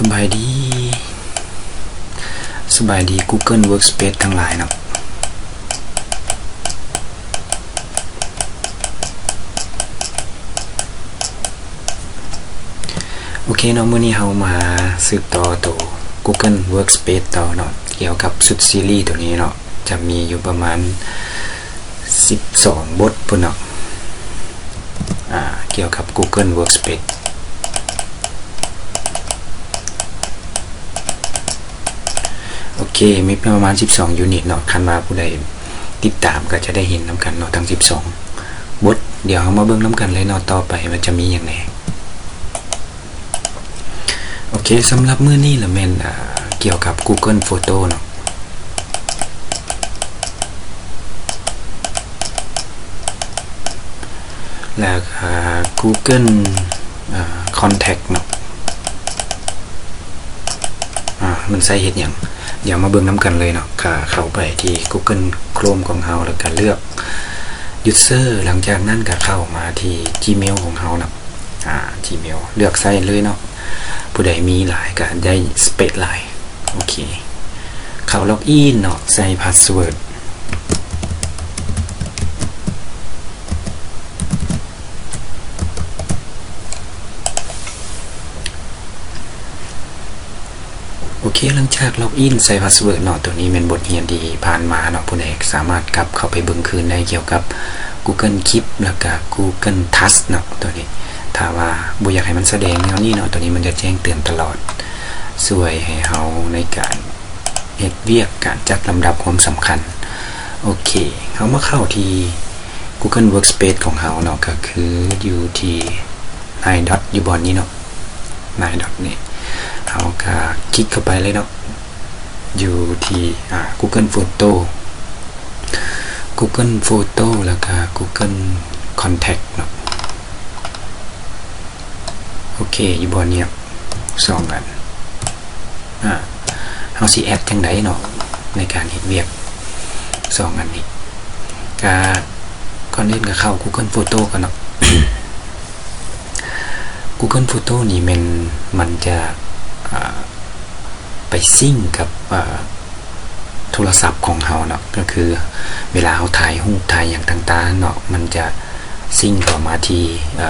ສະບາຍດີ ສະບາຍດີ Google Workspace ທັງຫຼາຍເນາະ. ໂອເຄເນາະ, ມື້ນີ້ເຮົາມາສືບຕໍ່ໂຕ Google Workspace ຕໍ່ເນາະ, ກ່ຽວກັບຊຸດຊີຣີໂຕນີ້ເນາະ, ຈະມີຢູ່ປະມານສິບສອງບົດພຸ້ນເນາະ, ອາ, ກ່ຽວກັບ Google Workspace. ໂອເຄ, ມີປະມານສິບສອງຢູນິດເນາະ, ຄັນວ່າຜູ້ໃດຕິດຕາມກໍຈະໄດ້ເຫັນນຳກັນເນາະ ທັງສິບສອງບົດ. ດຽວເຮົາມາເບິ່ງນຳກັນເລີຍເນາະ, ຕໍ່ໄປມັນຈະມີຫຍັງແດ່. ໂອເຄ, ສຳລັບມື້ນີ້ລະແມ່ນ, ອາ, ກ່ຽວກັບ Google Photo ເນາະ. ແລ້ວກໍ Google, ອາ, Contact ເນາະ, ອາ, ມັນໃຊ້ເຮັດຫຍັງ? ດຽວມາເບິ່ງນຳກັນເລີຍເນາະ. ກໍເຂົ້າໄປທີ່ Google Chrome ຂອງເຮົາ ແລ້ວກໍເລືອກ User, ຫຼັງຈາກນັ້ນກໍເຂົ້າມາທີ່ Gmail ຂອງເຮົາເນາະ, ອາ, Gmail ເລືອກໃຊ້ເລີຍເນາະ, ຜູ້ໃດມີຫຼາຍກໍໄດ້ space ຫຼາຍ. ໂອເຄ, ເຂົ້າ login ເນາະ, ໃສ່ password. ໂອເຄ, ຫຼັງຈາກ login ໃສ່ password ເນາະ, ໂຕນີ້ແມ່ນບົດຮຽນທີ່ຜ່ານມາເນາະ, ຜູ້ໃດສາມາດກັບເຂົ້າໄປເບິ່ງຄືນໄດ້ກ່ຽວກັບ Google Keep ແລ້ວກະ Google Task ເນາະ. ໂຕນີ້ຖ້າວ່າບໍ່ຢາກໃຫ້ມັນສະແດງແນວນີ້ເນາະ, ໂຕນີ້ມັນຈະແຈ້ງເຕືອນຕະຫຼອດ, ຊ່ວຍໃຫ້ເຮົາໃນການ ເຮັດວຽກການຈັດລຳດັບຄວາມສຳຄັນ. ໂອເຄ, ເຮົາມາເຂົ້າທີ່ Google Workspace ຂອງເຮົາເນາະ, ກໍຄືຢູ່ທີ່ nine dot ຢູ່ບ່ອນນີ້ເນາະ, nine dot ນີ້, ເຮົາກໍຄລິກເຂົ້າໄປເລີຍເນາະ, ຢູ່ທີ່ ອາ, Google Photo, Google Photo ແລ້ວກໍ Google Contact ເນາະ. ໂອເຄ, ຢູ່ບ່ອນນີ້ເນາະ, ສອງອັນ. ອາ, ເຮົາຊິແອັດຈັ່ງໃດເນາະ ໃນການເຮັດວຽກສອງອັນນີ້? ກະ ກ່ອນອື່ນກະເຂົ້າ Google Photo ກ່ອນເນາະ. Google Photo ນີ້ແມ່ນມັນຈະ, ອາ, ໄປຊິງກັບ, ອາ, ໂທລະສັບຂອງເຮົາເນາະ, ກໍຄືເວລາເຮົາຖ່າຍຮູບຖ່າຍຫຍັງຕ່າງໆເນາະ, ມັນຈະຊິງເຂົ້າມາທີ່, ເອີ,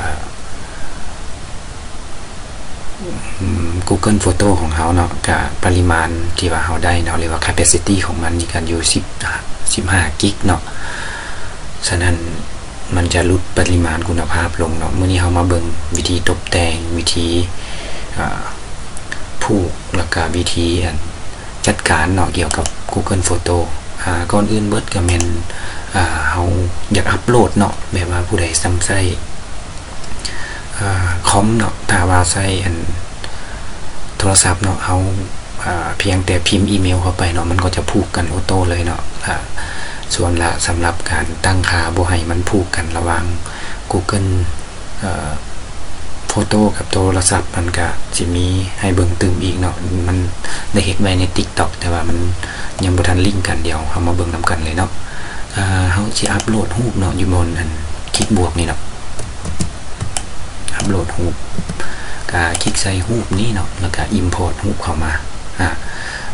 Google Photo ຂອງເຮົາເນາະ, ກະປະລິມານທີ່ວ່າເຮົາໄດ້ເນາະ ຫຼືວ່າ capacity ຂອງມັນນີ້ກະຢູ່ສິບ, ສິບຫ້າກິກເນາະ, ສະນັ້ນມັນຈະຫຼຸດປະລິມານຄຸນນະພາບລົງເນາະ. ມື້ນີ້ເຮົາມາເບິ່ງວິທີຕົບແຕ່ງ, ວິທີ, ເອີ, ຜູກ ແລ້ວກະວິທີ, ອັນ, ຈັດການເນາະ ກ່ຽວກັບ Google Photo. ອາ, ກ່ອນອື່ນເບິດກໍແມ່ນ, ອາ, ເຮົາຢາກອັບໂຫຼດເນາະ, ແບບວ່າຜູ້ໃດຊ່ຳໃຊ້, ອາ, ຄອມເນາະ, ຖ້າວ່າໃຊ້, ອັນ, ໂທລະສັບເນາະ, ເຮົາ, ອາ, ພຽງແຕ່ພິມອີເມວເຂົ້າໄປເນາະ, ມັນກໍຈະຜູກກັນໂອໂຕ້ເລີຍເນາະ. ອາ, ສ່ວນລະ, ສຳລັບການຕັ້ງຄ່າບໍ່ໃຫ້ມັນຜູກກັນລະຫວ່າງ Google ເອີ, ໂຟໂຕ້ກັບໂທລະສັບ ມັນກະຊິມີໃຫ້ເບິ່ງຕື່ມອີກເນາະ, ມັນໄດ້ເຮັດໄວ້ໃນ TikTok ແຕ່ວ່າມັນຍັງບໍ່ທັນລິງກັນ, ດຽວເຮົາມາເບິ່ງນຳກັນເລີຍເນາະ. ເອີ, ເຮົາຊິອັບໂຫຼດຮູບເນາະ, ຢູ່ບ່ອນອັນຄລິກບວກນີ້ເນາະ, ອັບໂຫຼດຮູບ, ກະຄລິກໃສ່ຮູບນີ້ເນາະ, ແລ້ວກະ import ຮູບເຂົ້າມາ. ອາ,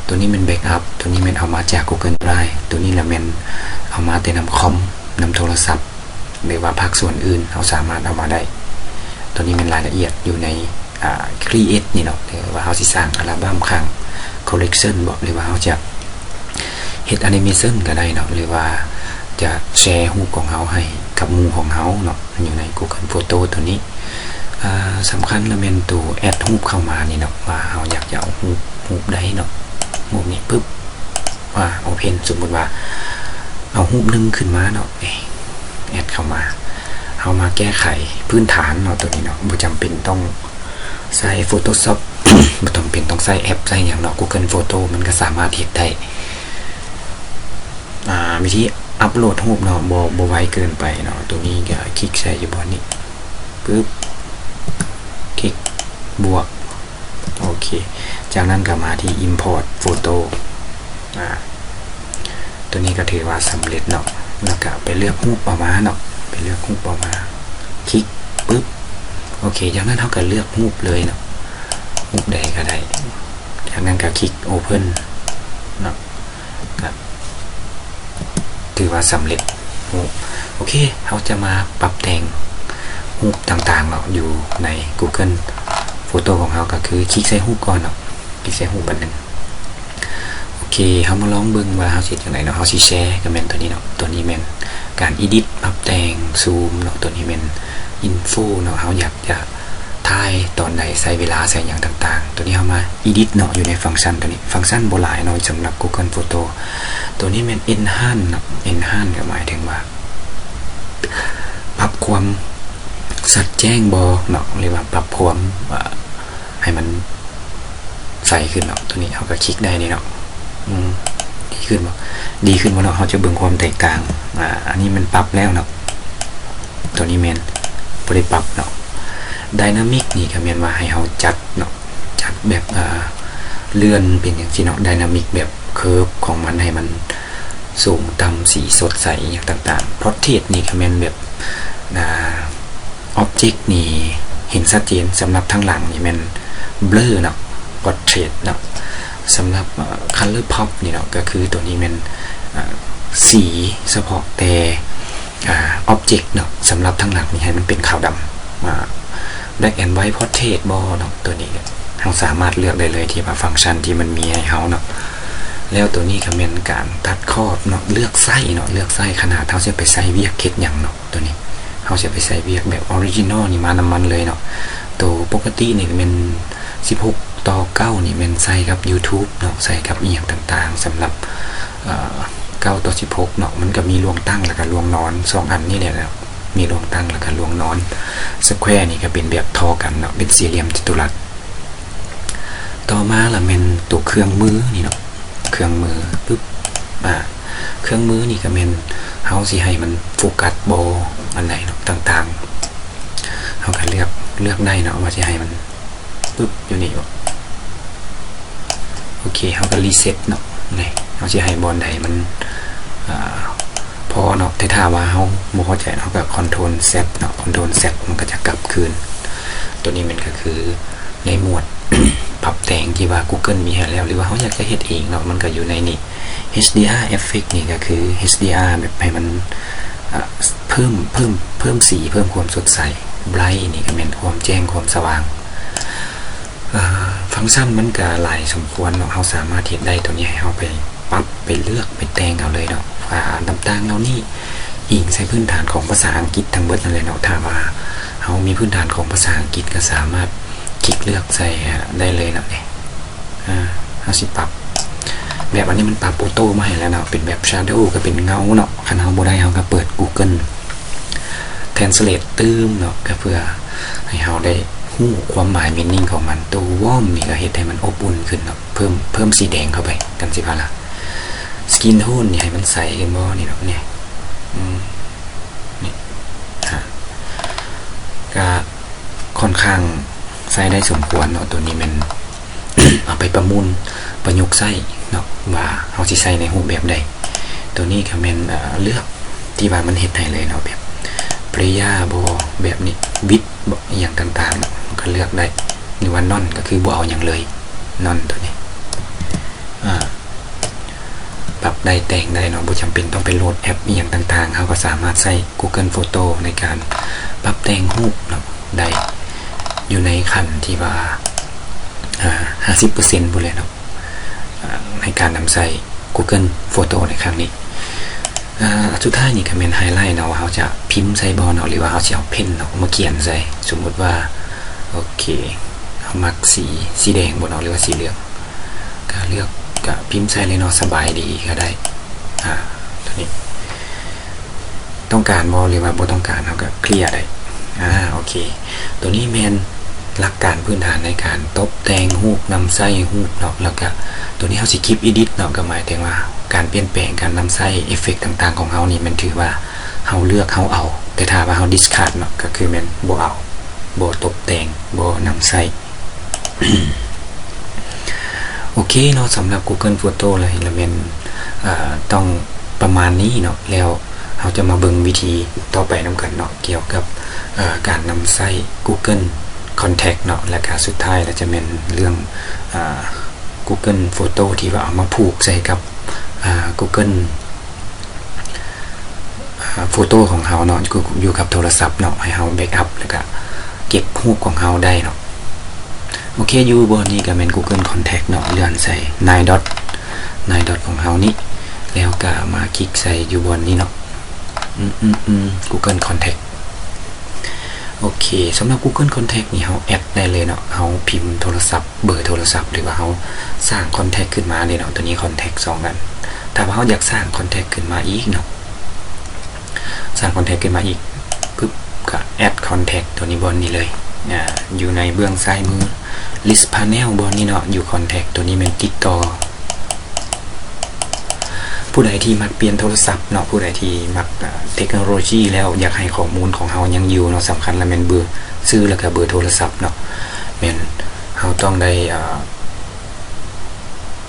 ໂຕນີ້ແມ່ນ backup, ໂຕນີ້ແມ່ນເອົາມາຈາກ Google Drive, ໂຕນີ້ລະແມ່ນເອົາມາແຕ່ນຳຄອມ, ນຳໂທລະສັບ ຫຼືວ່າພາກສ່ວນອື່ນເຮົາສາມາດເອົາມາໄດ້. ໂຕນີ້ແມ່ນລາຍລະອຽດຢູ່ໃນ, ອາ, Create ນີ້ເນາະ, ຫຼືວ່າເຮົາຊິສ້າງອັລະບັມຂ້າງ Collection ບໍ ຫຼືວ່າເຮົາຈະເຮັດ Animation ກໍໄດ້ເນາະ, ຫຼືວ່າຈະແຊຮູບຂອງເຮົາໃຫ້ກັບໝູ່ຂອງເຮົາເນາະ, ຢູ່ໃນ Google Photo ໂຕນີ້. ອາ, ສຳຄັນລະແມ່ນໂຕ add ຮູບເຂົ້າມານີ້ເນາະ, ວ່າເຮົາຢາກຈະເອົາຮູບ, ຮູບໃດເນາະ, ຮູບນີ້ປຶບ, ວ່າ Open ສົມມຸດວ່າເອົາຮູບໜຶ່ງຂຶ້ນມາເນາະ, ແອັດເຂົ້າມາ, ເຮົາມາແກ້ໄຂພື້ນຖານເນາະ, ໂຕນີ້ເນາະ, ບໍ່ຈຳເປັນຕ້ອງໃຊ້ Photoshop, ບໍ່ຈຳເປັນຕ້ອງໃຊ້ແອັບໃຊ້ຫຍັງເນາະ, Google Photo ມັນກໍສາມາດເຮັດໄດ້. ອາ, ວິທີອັບໂຫຼດຮູບເນາະ, ບໍ່, ບໍ່ໄວເກີນໄປເນາະ, ໂຕນີ້ກໍຄລິກໃສ່ຢູ່ບ່ອນນີ້ ປຶບ, ຄລິກບວກ. ໂອເຄ, ຈາກນັ້ນກໍມາທີ່ Import Photo. ອາ, ໂຕນີ້ກໍຖືວ່າສຳເລັດເນາະ, ແລ້ວກໍໄປເລືອກຮູບເອົາມາເນາະ, ໄປເລືອກຮູບເອົາມາ, ຄລິກ ປຶບ. ໂອເຄ, ຈາກນັ້ນເຮົາກໍເລືອກຮູບເລີຍເນາະ, ຮູບໃດກໍໄດ້, ຈາກນັ້ນກໍຄລິກ Open ເນາະ ກໍຖືວ່າສຳເລັດຮູບ. ໂອເຄ ເຮົາຈະມາປັບແຕ່ງຮູບຕ່າງໆເນາະ ຢູ່ໃນ Google Photo ຂອງເຮົາ ກໍຄືຄລິກໃສ່ຮູບກ່ອນເນາະ ຄລິກໃສ່ຮູບບາດໜຶ່ງ. ໂອເຄ ເຮົາມາລອງເບິ່ງວ່າເຮົາຊິເຮັດຈັ່ງໃດເນາະ. ເຮົາຊິແຊ ກໍແມ່ນຕົວນີ້ເນາະ, ຕົວນີ້ແມ່ນການ Edit ປັບແຕ່ງ Zoom ເນາະ, ຕົວນີ້ແມ່ນ Info ເນາະ, ເຮົາຢາກຈະຖ່າຍຕອນໃດ ໃຊ້ເວລາ ໃຊ້ຫຍັງຕ່າງໆ. ຕົວນີ້ເຮົາມາ Edit ເນາະ, ຢູ່ໃນຟັງຊັນຕົວນີ້, ຟັງຊັນບໍ່ຫຼາຍເນາະ ສຳລັບ Google Photo. ຕົວນີ້ແມ່ນ Enhance ເນາະ, Enhance ກໍໝາຍເຖິງວ່າ ປັບຄວາມຊັດແຈ້ງບໍ່ເນາະ ຫຼືວ່າປັບຄວາມ ອ່າ ໃຫ້ມັນໃສຂຶ້ນເນາະ. ຕົວນີ້ເຮົາກໍຄລິກໄດ້ນີ້ເນາະ. ອືມ ດີຂຶ້ນບໍ່? ດີຂຶ້ນບໍ່ເນາະ? ເຮົາຈະເບິ່ງຄວາມແຕກຕ່າງ. ອາ ອັນນີ້ແມ່ນປັບແລ້ວເນາະ, ຕົວນີ້ແມ່ນບໍ່ໄດ້ປັບເນາະ. Dynamic ນີ້ກໍແມ່ນວ່າໃຫ້ເຮົາຈັດເນາະ, ຈັດແບບ ເອີ ເລື່ອນເປັນຈັ່ງຊີ້ເນາະ, Dynamic ແບບ curve ຂອງມັນໃຫ້ມັນສູງຕ່ຳ ສີສົດໃສ ອີ່ຫຍັງຕ່າງໆ. Portrait ນີ້ກໍແມ່ນແບບ ອ່າ Object ນີ້ເຫັນຊັດເຈນ, ສຳລັບທາງຫຼັງນີ້ແມ່ນ Blur ເນາະ, Portrait ເນາະ. ສຳລັບ ເອີ Color Pop ນີ້ເນາະ ກໍຄືຕົວນີ້ແມ່ນ ເອີ ສີສະເພາະແຕ່ ອາ Object ເນາະ, ສຳລັບທາງຫຼັງນີ້ໃຫ້ມັນເປັນຂາວດຳ. ອາ Black and White Portrait ບໍ່ເນາະ, ຕົວນີ້ເຮົາສາມາດເລືອກໄດ້ເລີຍ ທີ່ວ່າຟັງຊັນທີ່ມັນມີໃຫ້ເຮົາເນາະ. ແລ້ວຕົວນີ້ກໍແມ່ນການຕັດຂອບເນາະ, ເລືອກໄຊເນາະ, ເລືອກໄຊຂະໜາດເຮົາຊິໄປໃຊ້ວຽກເຮັດຫຍັງເນາະ. ຕົວນີ້ເຮົາຊິໄປໃຊ້ວຽກແບບ Original ນີ້ມານຳມັນເລີຍເນາະ. ໂຕປົກກະຕິນີ້ແມ່ນສິບຫົກຕໍ່ເກົ້ານີ້ແມ່ນໃຊ້ກັບ YouTube ເນາະ, ໃຊ້ກັບອີ່ຫຍັງຕ່າງໆ. ສຳລັບ ເອີ ເກົ້າຕໍ່ສິບຫົກເນາະ, ມັນກໍມີລວງຕັ້ງ ແລ້ວກໍລວງນອນ ສອງອັນນີ້ແຫຼະເນາະ, ມີລວງຕັ້ງ ແລ້ວກໍລວງນອນ. Square ນີ້ກໍເປັນແບບທໍ່ກັນເນາະ, ເປັນສີ່ຫຼ່ຽມຈັດຕຸລັດ. ຕໍ່ມາລະແມ່ນໂຕເຄື່ອງມືນີ້ເນາະ, ເຄື່ອງມືປຶບ ອາ ເຄື່ອງມືນີ້ກໍແມ່ນເຮົາຊິໃຫ້ມັນໂຟກັສບໍ່ ອັນໃດເນາະ ຕ່າງໆ ເຮົາກໍເລືອກ ເລືອກໄດ້ເນາະ ວ່າຊິໃຫ້ມັນປຶບຢູ່ນີ້ບໍ່. ໂອເຄ ເຮົາກໍ reset ເນາະ, ນີ້ ເຮົາຊິໃຫ້ບ່ອນໃດມັນ ອາ ພໍເນາະ. ແຕ່ຖ້າວ່າເຮົາບໍ່ພໍໃຈ ເຮົາກໍ Control Z ເນາະ, Control Z ມັນກໍຈະກັບຄືນ. ຕົວນີ້ມັນກໍຄືໃນໝວດປັບແຕ່ງທີ່ວ່າ Google ມີໃຫ້ແລ້ວ ຫຼືວ່າເຮົາຢາກຈະເຮັດເອງເນາະ, ມັນກໍຢູ່ໃນນີ້. ເອັດດີອາ Effect ນີ້ກໍຄື ເອັດດີອາ ແບບໃຫ້ມັນ ອາ ເພີ່ມ ເພີ່ມ ເພີ່ມສີ ເພີ່ມຄວາມສົດໃສ. Bright ນີ້ກໍແມ່ນຄວາມແຈ້ງ ຄວາມສະຫວ່າງ. ອາ ຟັງຊັນມັນກະຫຼາຍສົມຄວນເນາະ, ເຮົາສາມາດເຮັດໄດ້. ຕົວນີ້ໃຫ້ເຮົາໄປປັບ ໄປເລືອກ ໄປແຕ່ງເອົາເລີຍເນາະ. ອາ ຕ່າງໆເຫຼົ່ານີ້ອີງໃສ່ພື້ນຖານຂອງພາສາອັງກິດທັງເບິດນັ້ນແຫຼະເນາະ. ຖ້າວ່າເຮົາມີພື້ນຖານຂອງພາສາອັງກິດ ກໍສາມາດຄລິກເລືອກໃສ່ ອາ ໄດ້ເລີຍເນາະ. ນີ້ ອາ ເຮົາຊິປັບ ແບບອັນນີ້ມັນປັບໂອໂຕ້ມາໃຫ້ແລ້ວເນາະ, ເປັນແບບ Shadow ກໍເປັນເງົາເນາະ. ຄັນເຮົາບໍ່ໄດ້ ເຮົາກໍເປີດ Google Translate ຕື່ມເນາະ, ກໍເພື່ອໃຫ້ເຮົາໄດ້ຮູ້ຄວາມໝາຍ meaning ຂອງມັນ. ໂຕ Warm ນີ້ກໍເຮັດໃຫ້ມັນອົບອຸ່ນຂຶ້ນເນາະ, ເພີ່ມ ເພີ່ມສີແດງເຂົ້າໄປ ກັນຊິພາລາ. Skin Tone ນີ້ໃຫ້ມັນໃສຂຶ້ນບໍ່ ນີ້ເນາະ, ນີ້ ອືມ ນີ້ ອາ ກະຄ່ອນຂ້າງໃຊ້ໄດ້ສົມຄວນເນາະ. ໂຕນີ້ແມ່ນ ເອົາໄປປະມູນ ປະຍຸກໃຊ້ເນາະ ວ່າເຮົາຊິໃຊ້ໃນຮູບແບບໃດ. ໂຕນີ້ກໍແມ່ນ ເອີ ເລືອກທີ່ວ່າມັນເຮັດໃຫ້ເລີຍເນາະ, ແບບ Player ບໍ່ ແບບນີ້ Width ບໍ່ ອີ່ຫຍັງຕ່າງໆເນາະ, ມັນກໍເລືອກໄດ້. ຫຼືວ່າ None ກໍຄືບໍ່ເອົາຫຍັງເລີຍ, None ໂຕນີ້ ອາ ປັບໄດ້ແຕ່ງໄດ້ເນາະ, ບໍ່ຈຳເປັນຕ້ອງໄປໂຫຼດແອັບອີ່ຫຍັງຕ່າງໆ. ເຮົາກໍສາມາດໃຊ້ Google Photo ໃນການປັບແຕ່ງຮູບເນາະ ໄດ້ຢູ່ໃນຂັ້ນທີ່ວ່າ ອາ ຫ້າສິບເປີເຊັນພຸ້ນແຫຼະເນາະ ອາ ໃນການນຳໃຊ້ Google Photo ໃນຄັ້ງນີ້. ອາ ອັນສຸດທ້າຍນີ້ກໍແມ່ນ Highlight ເນາະ, ວ່າເຮົາຈະພິມໃສ່ບໍ່ເນາະ ຫຼືວ່າເຮົາຊິເອົາເພັນເນາະມາຂຽນໃສ່. ສົມມຸດວ່າ ໂອເຄ ເຮົາມັກສີ ສີແດງບໍ່ເນາະ ຫຼືວ່າສີເຫຼືອງ, ກໍເລືອກ ກໍພິມໃສ່ເລີຍເນາະ, ສະບາຍດີກໍໄດ້. ອາ ຕົວນີ້ຕ້ອງການບໍ່ ຫຼືວ່າບໍ່ຕ້ອງການ ເຮົາກໍເຄລຍໄດ້. ອາ ໂອເຄ ຕົວນີ້ແມ່ນຫຼັກການພື້ນຖານໃນການຕົບແຕ່ງຮູບ, ນຳໃຊ້ຮູບເນາະ, ແລ້ວກໍຕົວນີ້ເຮົາຊິ keep edit ເນາະ, ກໍໝາຍເຖິງວ່າການປ່ຽນແປງ, ການນຳໃຊ້ເອຟເຟັກຕ່າງໆຂອງເຮົານີ້ ແມ່ນຖືວ່າເຮົາເລືອກ, ເຮົາເອົາ. ແຕ່ຖ້າວ່າເຮົາ discard ເນາະ, ກໍຄືແມ່ນບໍ່ເອົາ, ບໍ່ຕົບແຕ່ງ, ບໍ່ນຳໃຊ້. ໂອເຄເນາະ, ສຳລັບ Google Photo ແລ້ວ ແລ້ວແມ່ນ ເອີ ຕ້ອງປະມານນີ້ເນາະ, ແລ້ວເຮົາຈະມາເບິ່ງວິທີຕໍ່ໄປນຳກັນເນາະ, ກ່ຽວກັບ ເອີ ການນຳໃຊ້ Google Contact ເນາະ, ແລະກະສຸດທ້າຍແລ້ວຈະແມ່ນເລື່ອງ ເອີ Google Photo ທີ່ວ່າເອົາມາຜູກໃສ່ກັບ ອ່າ Google ອ່າ Photo ຂອງເຮົາເນາະ ຢູ່ ຢູ່ກັບໂທລະສັບເນາະ ໃຫ້ເຮົາ backup ແລ້ວກະເກັບຮູບຂອງເຮົາໄດ້ເນາະ. ໂອເຄ ຢູ່ບ່ອນນີ້ກະແມ່ນ Google Contact ເນາະ ເລື່ອນໃສ່ nine dot nine dot ຂອງເຮົານີ້ ແລ້ວກະມາຄລິກໃສ່ຢູ່ບ່ອນນີ້ເນາະ ອືມໆ Google Contact. ໂອເຄ ສຳລັບ Google Contact ນີ້ເຮົາແອັດໄດ້ເລີຍເນາະ ເຮົາພິມໂທລະສັບ ເບີໂທລະສັບ ຫຼືວ່າເຮົາສ້າງ contact ຂຶ້ນມາເລີຍເນາະ ໂຕນີ້ contact ສອງອັນ. ຖ້າວ່າເຮົາຢາກສ້າງ contact ຂຶ້ນມາອີກເນາະ ສ້າງ contact ຂຶ້ນມາອີກປຶບ ກະ add contact ໂຕນີ້ ບ່ອນນີ້ເລີຍ ອ່າ ຢູ່ໃນເບື້ອງຊ້າຍມື list panel ບ່ອນນີ້ເນາະ ຢູ່ contact ໂຕນີ້ແມ່ນຕິດຕໍ່. ຜູ້ໃດທີ່ມັກປ່ຽນໂທລະສັບເນາະ ຜູ້ໃດທີ່ມັກ ອ່າ ເຕັກໂນໂລຊີແລ້ວ ຢາກໃຫ້ຂໍ້ມູນຂອງເຮົາຍັງຢູ່ເນາະ ສຳຄັນລະແມ່ນເບີ ຊື່ ແລ້ວກະເບີໂທລະສັບເນາະ ແມ່ນເຮົາຕ້ອງໄດ້ ອ່າ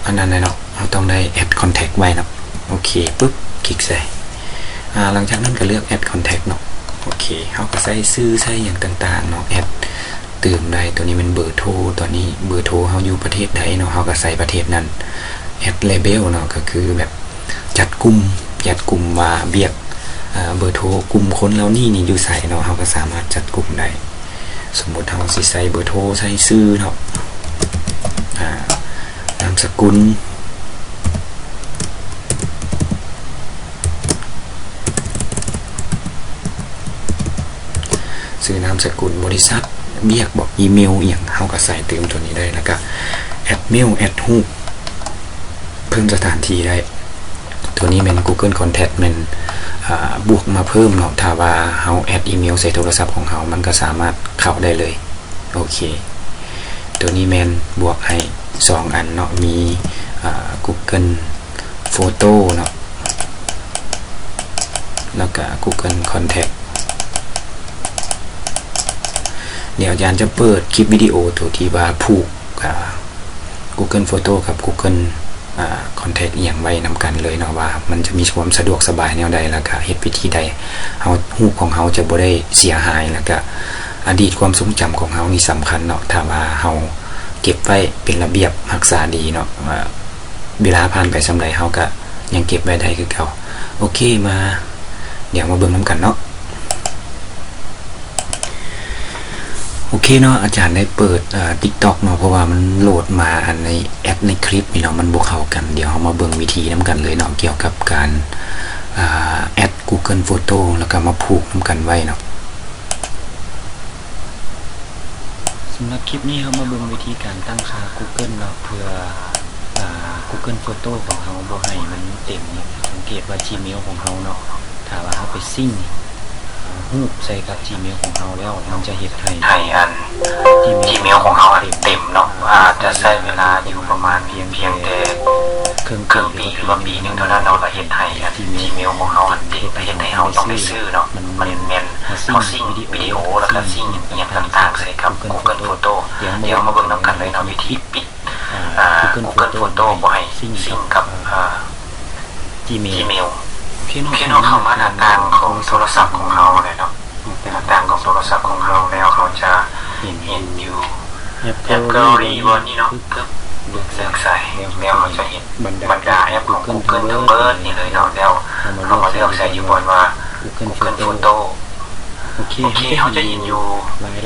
ອັນນັ້ນແຫຼະເນາະ ເຮົາຕ້ອງໄດ້ add contact ໄວ້ເນາະ. ໂອເຄ ປຶບ ຄລິກໃສ່ ອ່າ ຫຼັງຈາກນັ້ນກະເລືອກ add contact ເນາະ. ໂອເຄ ເຮົາກະໃສ່ຊື່ ໃສ່ຫຍັງຕ່າງໆເນາະ add ຕື່ມໄດ້. ໂຕນີ້ແມ່ນເບີໂທ ຕອນນີ້ເບີໂທເຮົາຢູ່ປະເທດໃດເນາະ ເຮົາກະໃສ່ປະເທດນັ້ນ. add label ເນາະ ກະຄືແບບຈັດກຸ່ມ ຈັດກຸ່ມວ່າວຽກ ເອີ ເບີໂທກຸ່ມຄົນເຫຼົ່ານີ້ນີ້ຢູ່ໃສເນາະ ເຮົາກະສາມາດຈັດກຸ່ມໄດ້. ສົມມຸດເຮົາຊິໃສ່ເບີໂທ ໃສ່ຊື່ເນາະ ອ່າ ນາມສະກຸນ ຊື່ນາມສະກຸນ ບໍລິສັດ ວຽກບໍ ອີເມວອີ່ຫຍັງ ເຮົາກະໃສ່ຕື່ມໂຕນີ້ໄດ້ ແລ້ວກະ add mail add ຮູບ ເພີ່ມສະຖານທີ່ໄດ້. ໂຕນີ້ແມ່ນ Google Contact ແມ່ນ ອ່າ ບວກມາເພີ່ມເນາະ ຖ້າວ່າເຮົາ add ອີເມວໃສ່ໂທລະສັບຂອງເຮົາ ມັນກະສາມາດເຂົ້າໄດ້ເລີຍ. ໂອເຄ ໂຕນີ້ແມ່ນບວກໃຫ້ສອງອັນເນາະ ມີ ອ່າ Google Photo ເນາະ ແລ້ວກະ Google Contact. ດຽວອາຈານຈະເປີດຄລິບວິດີໂອໂຕທີ່ວ່າຜູກ ອ່າ Google Photo ກັບ Google ອ່າ Contact ອີ່ຫຍັງໄວ້ນຳກັນເລີຍເນາະ ວ່າມັນຈະມີຄວາມສະດວກສະບາຍແນວໃດ ແລ້ວກະເຮັດວິທີໃດ ເຮົາ ຮູບຂອງເຮົາຈະບໍ່ໄດ້ເສຍຫາຍ ແລ້ວກະອະດີດຄວາມຊົງຈຳຂອງເຮົານີ້ສຳຄັນເນາະ ຖ້າວ່າເຮົາເກັບໄວ້ເປັນລະບຽບຮັກສາດີເນາະ ເວລາຜ່ານໄປສ່ຳໃດເຮົາກະຍັງເກັບໄວ້ໄດ້ຄືເກົ່າ. ໂອເຄ ມາ ດຽວມາເບິ່ງນຳກັນເນາະ. ໂອເຄເນາະ ອາຈານໄດ້ເປີດ ເອີ TikTok ເນາະ ເພາະວ່າມັນໂຫຼດມາອັນໃນແອັບໃນຄລິບນີ້ເນາະ ມັນບໍ່ເຂົ້າກັນ. ດຽວເຮົາມາເບິ່ງວິທີນຳກັນເລີຍເນາະ ກ່ຽວກັບການ ອ່າ add Google Photo ແລ້ວກະມາຜູກນຳກັນໄວ້ເນາະ. ສຳລັບຄລິບນີ້ເຮົາມາເບິ່ງວິທີການຕັ້ງຄ່າ Google ເນາະ ເພື່ອ ອ່າ Google Photo ຂອງເຮົາບໍ່ໃຫ້ມັນເຕັມ. ສັງເກດວ່າ Gmail ຂອງເຮົາເນາະ ຖ້າວ່າເຮົາໄປ sync ຮູບໃສ່ກັບ Gmail ຂອງເຮົາແລ້ວ ມັນຈະເຮັດໃຫ້ ໃຫ້ອັນ Gmail ຂອງເຮົາອັນເຕັມເນາະ ອາດຈະໃຊ້ເວລາຢູ່ປະມານພຽງແຕ່ເຄິ່ງປີ ຫຼືວ່າປີໜຶ່ງເທົ່ານັ້ນເນາະ ລະເຮັດໃຫ້ອັນ Gmail ຂອງເຮົາອັນເຕັມ ລະເຮັດໃຫ້ເຮົາຕ້ອງໄດ້ຊື້ເນາະ. ມັນແມ່ນເຮົາ sync ວິດີໂອ ລະກະ sync ອີ່ຫຍັງຕ່າງໆໃສ່ກັບ Google Photo. ດຽວເຮົາມາເບິ່ງນຳກັນເລີຍເນາະ ວິທີປິດ ອ່າ Google Photo ບໍ່ໃຫ້ sync ກັບ ອ່າ Gmail. ໂອເຄເນາະ ເຂົ້າມາໜ້າຕ່າງຂອງໂທລະສັບຂອງເຮົາແລ້ວເນາະ ໜ້າຕ່າງຂອງໂທລະສັບຂອງເຮົາແລ້ວ ເຮົາຈະເຫັນຢູ່ ແອັບ Gallery ບ່ອນນີ້ເນາະ ປຶບ ເລືອກໃສ່ ແລ້ວເຮົາຈະເຫັນບັນດາແອັບຂອງ Google ທັງເບິດນີ້ເລີຍເນາະ. ແລ້ວເຮົາມາເລືອກໃສ່ຢູ່ບ່ອນວ່າ Google Photo. ໂອເຄ ເຮົາຈະເຫັນຢູ່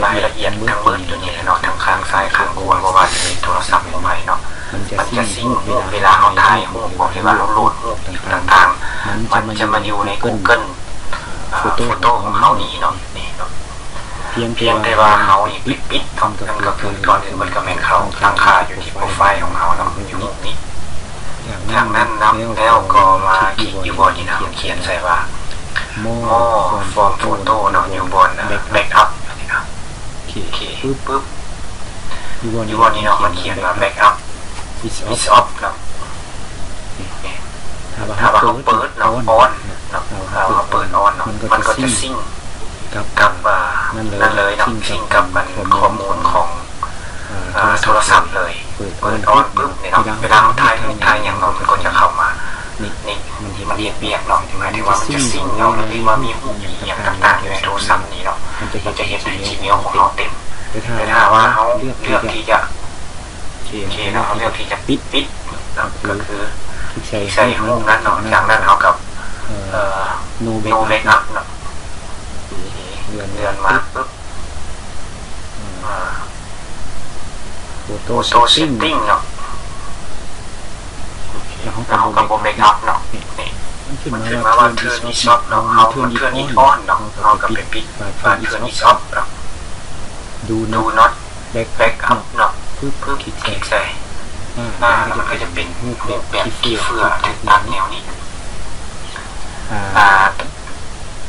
ລາຍລະອຽດທັງເບິດຢູ່ນີ້ເນາະ ທັງຂ້າງຊ້າຍຂ້າງຂວາ ບໍ່ວ່າຈະເປັນໂທລະສັບຂອງໃຜເນາະ ມັນຈະ sync ຮູບເວລາເຮົາຖ່າຍຮູບ ຫຼືວ່າເຮົາໂຫຼດຮູບຕ່າງໆ ມັນຈະມາຢູ່ໃນ Google ອ່າ Photo ຂອງເຮົານີ້ເນາະ ນີ້ເນາະ. ພຽງແຕ່ວ່າເຮົານີ້ປິດເນາະ ນັ້ນກໍຄືກ່ອນອື່ນມັນກໍແມ່ນເຮົາຕັ້ງຄ່າຢູ່ທີ່ໂປຣໄຟລ໌ຂອງເຮົາເນາະ ຢູ່ຮູບນີ້. ຈາກນັ້ນນຳແລ້ວກໍມາຄລິກຢູ່ບ່ອນນີ້ນະ ຂຽນໃສ່ວ່າ More from Photo ເນາະ ຢູ່ບ່ອນ Backup ນີ້ນະ. ໂອເຄ ປຶບ ຢູ່ບ່ອນນີ້ເນາະ ມັນຂຽນວ່າ Backup is off ເນາະ. ຖ້າວ່າເຮົາເປີດເນາະ ອອນເນາະ ຖ້າວ່າເຮົາເປີດອອນເນາະ ມັນກໍຈະ sync ກັບ ອ່າ ນັ້ນເລີຍເນາະ sync ກັບອັນຂໍ້ມູນຂອງ ອ່າ ໂທລະສັບເລີຍ. ເປີດອອນປຶບນີ້ເນາະ ເວລາເຮົາຖ່າຍຮູບຖ່າຍຫຍັງເນາະ ມັນກໍຈະເຂົ້າມາ ນີ້ ມັນເຮັດວຽກເນາະ ໝາຍເຖິງວ່າມັນຈະ sync ເນາະ ຫຼືວ່າມີຮູບອີ່ຫຍັງຕ່າງໆຢູ່ໃນໂທລະສັບນີ້ເນາະ ມັນຈະເຮັດໃຫ້ Gmail ຂອງເຮົາເຕັມ. ແຕ່ຖ້າວ່າເຮົາເລືອກທີ່ຈະ ໂອເຄເນາະ ເຮົາເລືອກທີ່ຈະປິດເນາະ ກໍຄືຄລິກໃສ່ຮູບນັ້ນເນາະ ຈາກນັ້ນເຮົາກໍ ເອີ ໂນແບັກອັບເນາະ ເລື່ອນມາປຶບ ອ່າ ໂຟໂຕ້ເຊັດຕິ້ງເນາະ ແລ້ວເຮົາກໍບໍ່ແບັກອັບເນາະ ນີ້ ມັນຂຶ້ນມາວ່າເທີນອິດອອບເນາະ ເຮົາເທີນອິດອອນເນາະ ເຮົາກໍໄປປິດວ່າເທີນອິດອອບເນາະ ດູນອດ ແບັກອັບເນາະ ປຶບ ຄລິກໃສ່ ອ່າ ມັນກໍຈະເປັນຮູບແບບຂີ້ເຝື້ອຖືກຕັດແນວນີ້ ອ່າ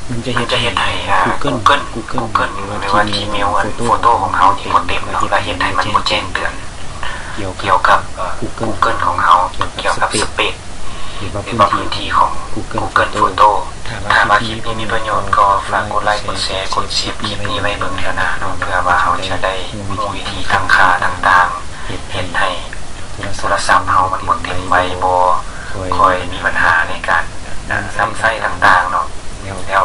ມັນຈະເຮັດໃຫ້ ອ່າ ກູເກີນ ກູເກີນ ຫຼືວ່າ Gmail ອັນໂຟໂຕ້ຂອງເຮົານີ້ບໍ່ເຕັມເນາະ ແລ້ວເຮັດໃຫ້ມັນບໍ່ແຈ້ງເຕືອນກ່ຽວກັບ ເອີ ກູເກີນຂອງເຮົາ ກ່ຽວກັບສະເປດ ຫຼືວ່າພື້ນທີ່ຂອງ Google Photo ຖ້າວ່າຄລິບນີ້ມີປະໂຫຍດກໍຝາກກົດໄລ ກົດແຊ ກົດເຊບຄລິບນີ້ໄວ້ເບິ່ງເທື່ອໜ້າເນາະ ເພື່ອວ່າເຮົາຈະໄດ້ຮູ້ວິທີຕັ້ງຄ່າຕ່າງໆ ເຮັດໃຫ້ໂທລະສັບເຮົາມັນບໍ່ເຕັມໄວ ບໍ່ຄ່ອຍມີບັນຫາໃນການນຳໃຊ້ຕ່າງໆເນາະ ແລ້ວ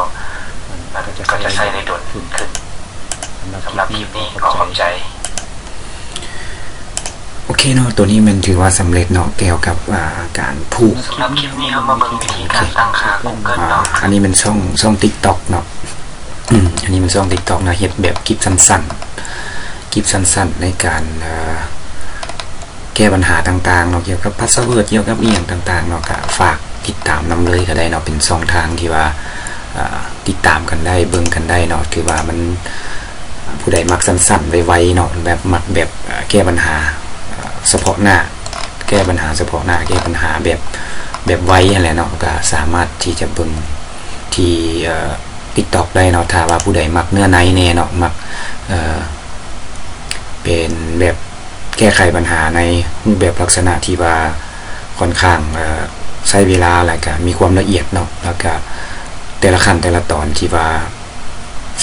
ມັນກໍຈະໃຊ້ໄດ້ດົນຂຶ້ນ. ສຳລັບຄລິບນີ້ກໍຂອບໃຈ. ໂອເຄເນາະ ໂຕນີ້ແມ່ນຖືວ່າສຳເລັດເນາະ ກ່ຽວກັບ ອ່າ ການຜູກ ສຳລັບຄລິບນີ້ເຮົາມາເບິ່ງວິທີການຕັ້ງຄ່າ Google ເນາະ ອ່າ ອັນນີ້ແມ່ນຊ່ອງ ຊ່ອງ TikTok ເນາະ ອືມ ອັນນີ້ແມ່ນຊ່ອງ TikTok ເນາະ ເຮັດແບບຄລິບສັ້ນໆ ຄລິບສັ້ນໆ ໃນການ ເອີ ແກ້ບັນຫາຕ່າງໆເນາະ ກ່ຽວກັບ password ກ່ຽວກັບອີ່ຫຍັງຕ່າງໆເນາະ ກໍຝາກຕິດຕາມນຳເລີຍກໍໄດ້ເນາະ ເປັນຊ່ອງທາງທີ່ວ່າ ເອີ ຕິດຕາມກັນໄດ້ ເບິ່ງກັນໄດ້ເນາະ ຖືວ່າມັນ ຜູ້ໃດມັກສັ້ນໆ ໄວໆເນາະ ແບບ ມັກແບບ ເອີ ແກ້ບັນຫາ ເອີ ສະເພາະໜ້າ ແກ້ບັນຫາສະເພາະໜ້າ ແກ້ບັນຫາແບບ ແບບໄວຫັ້ນແຫຼະເນາະ ກໍສາມາດທີ່ຈະເບິ່ງທີ່ ເອີ TikTok ໄດ້ເນາະ ຖ້າວ່າຜູ້ໃດມັກເນື້ອໃນແດ່ເນາະ ມັກ ເອີ ເປັນແບບແກ້ໄຂບັນຫາໃນຮູບແບບລັກສະນະທີ່ວ່າຄ່ອນຂ້າງ ເອີ ໃຊ້ເວລາ ແລ້ວກະມີຄວາມລະອຽດເນາະ ແລ້ວກະແຕ່ລະຂັ້ນແຕ່ລະຕອນທີ່ວ່າ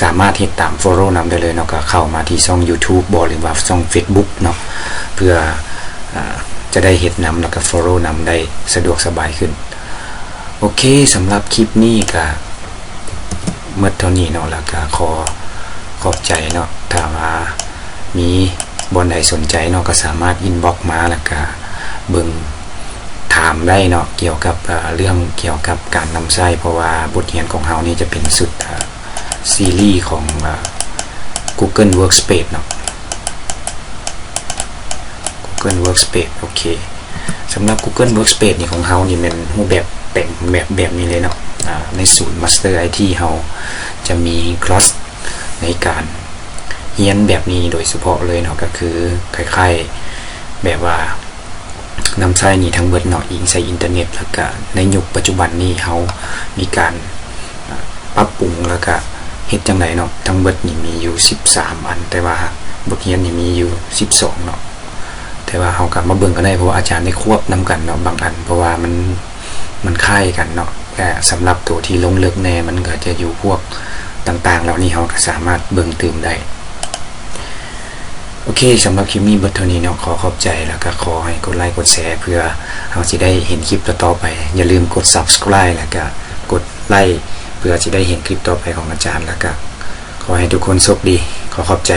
ສາມາດເຮັດຕາມ follow ນຳໄດ້ເລີຍເນາະ ກໍເຂົ້າມາທີ່ຊ່ອງ YouTube ບໍ ຫຼືວ່າຊ່ອງ Facebook ເນາະ ເພື່ອ ອາ ຈະໄດ້ເຮັດນຳ ແລ້ວກໍ follow ນຳໄດ້ສະດວກສະບາຍຂຶ້ນ. ໂອເຄ ສຳລັບຄລິບນີ້ກໍໝົດເທົ່ານີ້ເນາະ ແລ້ວກໍຂໍຂອບໃຈເນາະ ຖ້າວ່າມີບ່ອນໃດສົນໃຈເນາະ ກໍສາມາດ inbox ມາ ແລ້ວກໍເບິ່ງ ຖາມໄດ້ເນາະ ກ່ຽວກັບ ເອີ ເລື່ອງກ່ຽວກັບການນຳໃຊ້ ເພາະວ່າບົດຮຽນຂອງເຮົານີ້ຈະເປັນຊຸດ ເອີ ຊີຣີຂອງ ເອີ Google Workspace ເນາະ Google Workspace. ໂອເຄ ສຳລັບ Google Workspace ນີ້ຂອງເຮົານີ້ແມ່ນຮູບແບບເຕັມແບບ ແບບນີ້ເລີຍເນາະ ອາ ໃນສູນ Master ໄອທີ ເຮົາຈະມີຄອສໃນການຮຽນແບບນີ້ໂດຍສະເພາະເລີຍເນາະ ກໍຄືຄ້າຍໆ ແບບວ່າ ນຳໃຊ້ນີ້ທັງເບິດເນາະ ອີງໃສ່ອິນເຕີເນັດ ແລ້ວກະໃນຍຸກປັດຈຸບັນນີ້ເຮົາມີການ ອາ ປັບປຸງ ແລ້ວກະເຮັດຈັ່ງໃດເນາະ ທັງເບິດນີ້ມີຢູ່ສິບສາມອັນ ແຕ່ວ່າບົດຮຽນນີ້ມີຢູ່ສິບສອງເນາະ ແຕ່ວ່າເຮົາກະມາເບິ່ງກັນໄດ້ ເພາະວ່າອາຈານໄດ້ຄວບນຳກັນເນາະ ບາງອັນ ເພາະວ່າມັນ ມັນຄ້າຍກັນເນາະ ແຕ່ສຳລັບໂຕທີ່ລົງເລິກແດ່ ມັນກະຈະຢູ່ພວກຕ່າງໆເຫຼົ່ານີ້ ເຮົາກະສາມາດເບິ່ງຕື່ມໄດ້. ໂອເຄ ສຳລັບຄລິບນີ້ເບິດເທົ່ານີ້ເນາະ ຂໍຂອບໃຈ ແລ້ວກະຂໍໃຫ້ກົດໄລກົດແຊ ເພື່ອເຮົາຊິໄດ້ເຫັນຄລິບຕໍ່ໆໄປ ຢ່າລືມກົດ subscribe ແລ້ວກະກົດໄລ ເພື່ອຊິໄດ້ເຫັນຄລິບຕໍ່ໄປຂອງອາຈານ ແລ້ວກະຂໍໃຫ້ທຸກຄົນໂຊກດີ ຂໍຂອບໃຈ.